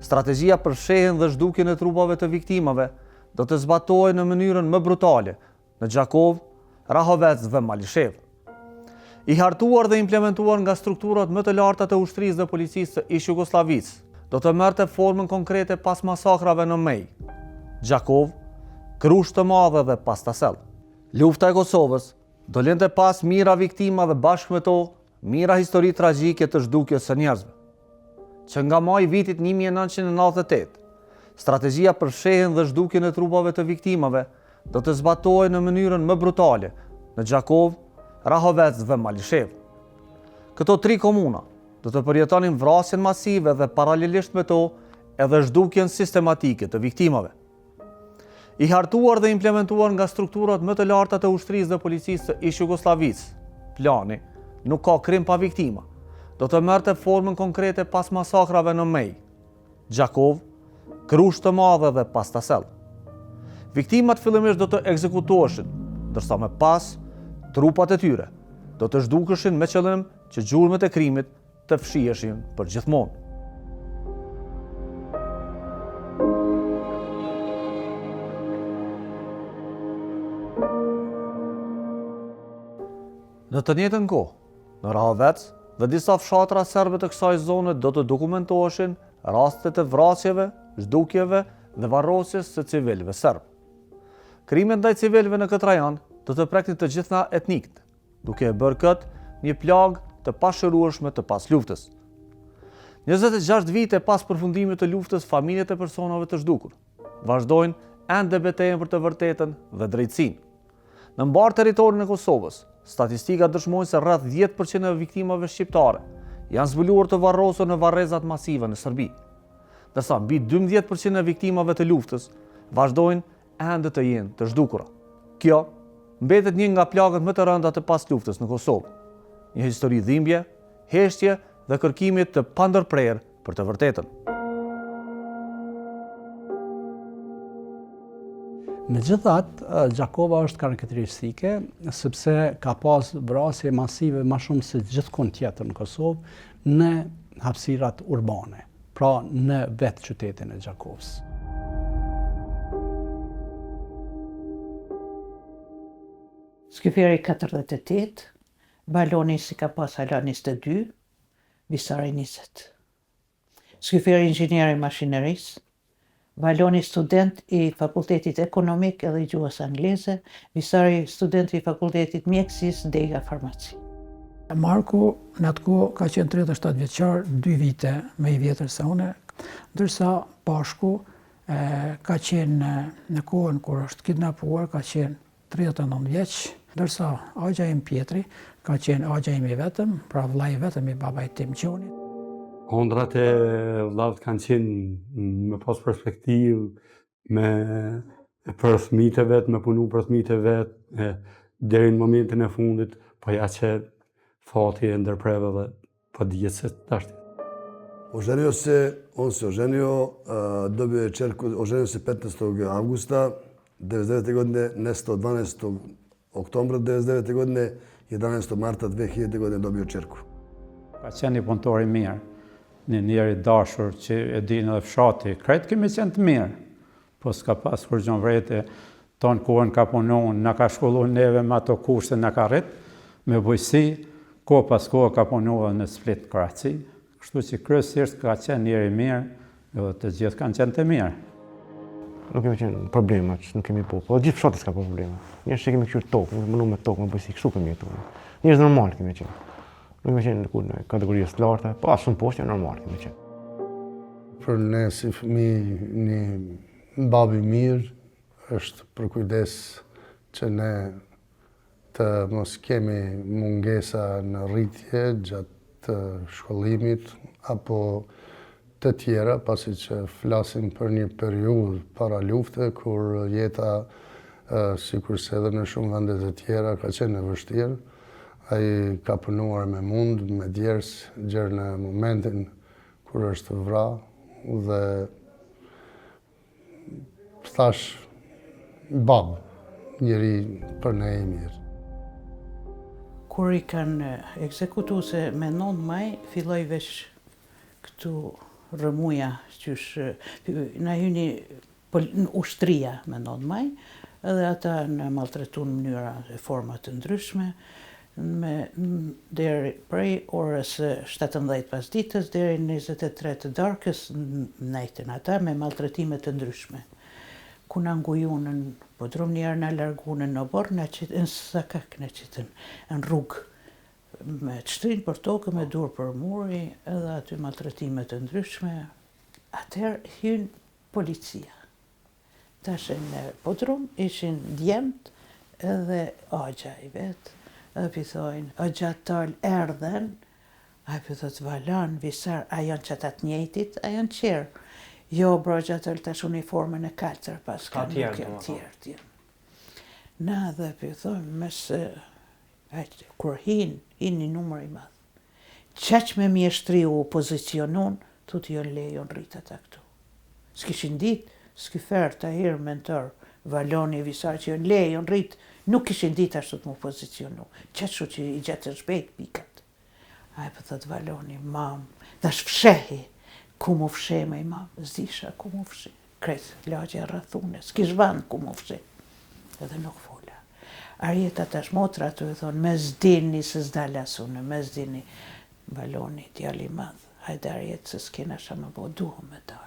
Strategjia për fshehjen dhe zhdukjen e trupave të viktimave do të zbatohej në mënyrën më brutale në Gjakovë, Rahovec dhe Malishevë. I hartuar dhe implementuar nga strukturat më të larta të ushtrisë dhe policisë së ish-Jugosllavisë, do të merrte formën konkrete pas masakrave në Mejë, Gjakovë, Krushë të Madhe dhe Pastasel. Lufta e Kosovës do linte pas mijëra viktima dhe bashkë me to mijëra histori tragjike të zhdukjes së njerëzve. Që nga maji i vitit 1998, strategjia për fshehjen dhe zhdukjen e trupave të viktimave do të zbatohej në mënyrën më brutale në Gjakovë, Rahovec dhe Malishevë. Këto tri komuna do të përjetonin vrasjen masive dhe paralelisht me to edhe zhdukjen sistematike të viktimave. I hartuar dhe implementuar nga strukturat më të larta të ushtrisë dhe policisë së ish-Jugosllavisë, plani nuk ka krim pa viktima, do të merrte formën konkrete pas masakrave në Mejë, Gjakovë, Krushë të Madhe dhe Pastasel. Viktimat fillimisht do të ekzekutoheshin, ndërsa më pas trupat e tyre do të zhdukeshin me qëllim që gjurmët e krimit të fshiheshin përgjithmonë. Në të njëjtën kohë, në Rahovec dhe disa fshatra serbe të kësaj zone do të dokumentoheshin raste të vrasjeve, zhdukjeve dhe varrosjes së civilëve serbë. Krimet ndaj civilëve në këtë rajon do të preknin të gjitha etnitë, duke e bërë këtë një plagë të pashërueshme të pasluftës. 26 vite pas përfundimit të luftës, familjet e personave të zhdukur vazhdojnë ende betejën për të vërtetën dhe drejtësinë. Në mbarë territorin e Kosovës, statistikat dëshmojnë se rreth 10% e viktimave shqiptare janë zbuluar të varrosur në varrezat masive në Serbi, ndërsa mbi 12% e viktimave të luftës vazhdojnë ende të jenë të zhdukura. Kjo mbetet një nga plagët më të rënda të pasluftës në Kosovë. Një histori dhimbje, heshtje dhe kërkimi të pandërprerë për të vërtetën. Megjithatë, Gjakova është karakteristike, sepse ka pas vrasje masive ma shumë se gjithkund tjetër në Kosovë, në hapësirat urbane. Pra në vetë qytetin e Gjakovës. Skyferi 48, Valoni s'i ka pas hala 22, Visari 20. Skyferi inxhinier i mashinerisë, Valoni student i Fakultetit Ekonomik edhe i Gjuhës Angleze, Visari student i Fakultetit Mjekësisë, dega Farmaci. Marku në atë kohë ka qenë 37 vjeçar, dy vite më i vjetër se unë, ndërsa Pashku ka qenë në kohën kur është kidnapuar, ka qenë 39 vjeç, ndërsa axha im Pjetri ka qenë axha im i vetëm, pra vëllai i vetëm i babait tim Gjonit. Ondrrat e vllavit kanë qenë me pas perspektivë, me për fëmijët e vet, me punu për fëmijët e vet, e, deri në momentin e fundit, po ja që fati e ndërpreve dhe po dihet se tash. Oženio se, on se oženio, dobio je čerku, oženio se 15. avgusta 99. godine, nestao 12. oktobra 99. godine, 11. marta 2000. godine dobio čerku. Ka qenë një punëtor i mirë, një njeri i dashur që e din edhe fshati, krejt kemi qenë të mirë, po s'ka pas kurgjo n'vrete, tonë kohën ka punu, na ka shkollu neve me ato kushte, na ka rrit, me bujqësi, kohë pas kohë ka punu edhe në Split Kroaci, kështu që kryesisht ka qenë njeri i mirë, edhe të gjithë kanë qenë të mirë. Nuk kemi qenë probleme, që nuk kemi po, po gjithë fshati s'ka po probleme. Njerëz që kemi kqyrë tokë, nuk punu me tokë, me bujqësi, kështu kemi jetu. Njerëz normal kemi qenë. Nuk kemi qenë në në kategorisë të larta, po as shumë poshtë, normal kemi qenë. Për ne si fëmi një babë i mirë, është përkujdes që ne të mos kemi mungesa në rritje gjatë shkollimit apo të tjera, pasi që flasim për një periudhë para lufte, kur jeta, sikurse edhe në shumë vende të tjera, ka qenë e vështirë. Ai ka punuar me mund, me djersë, gjer në momentin kur është vra dhe thash babë, njeri për ne i mirë. Kur i kanë ekzekutu se me 9 maj, filloi veç këtu. rrëmuja qysh na hyni ushtria me 9 maj, edhe ata na maltretun në mënyra e forma të ndryshme, me deri prej orës 17 pas ditës deri në 23 të darkës nejtën ata me maltretime të ndryshme. Ku na ngujun në podrum njëherë na largun në oborr na qitën në sakak na qitën në rrugë me të shtrin për tokë me dur për muri edhe aty maltretime të ndryshme atëherë hyn policia tash në podrum ishin djemt edhe axha i vet edhe pi thojnë o xha Tol erdhen Ai po thot Valon, Visar, a janë qata të njëjtit, a janë tjerë? Jo, bro, xha Tol, tash uniformën e kaltër paskan, nuk janë tjerë, tjerë. Na dhe po thojmë, mes, hajt, kur hin, hin një numër i madh. Qaq me mjeshtri u pozicionun, thot janë le, janë rrit ata këtu. S'kishin dit, Skyfer, Tahir, Mentor, Valoni, Visar që janë le, janë rrit, nuk kishin dit ashtu të mu pozicionu. Qaq që i gjetën shpejt pikat. Ai po thot Valoni, mam, tash fshehi, ku mu fsheh moj mam, s'disha ku mu fsheh, krejt lagja e rrethune, s'kish vend ku mu fsheh, edhe nuk fola. Arjeta tash motra tu e thonë, mos dilni se s'dal as unë, mos dilni, Valoni, djali i madh, hajde Arjetë se s'kena çka me bo, duhëm me dalë.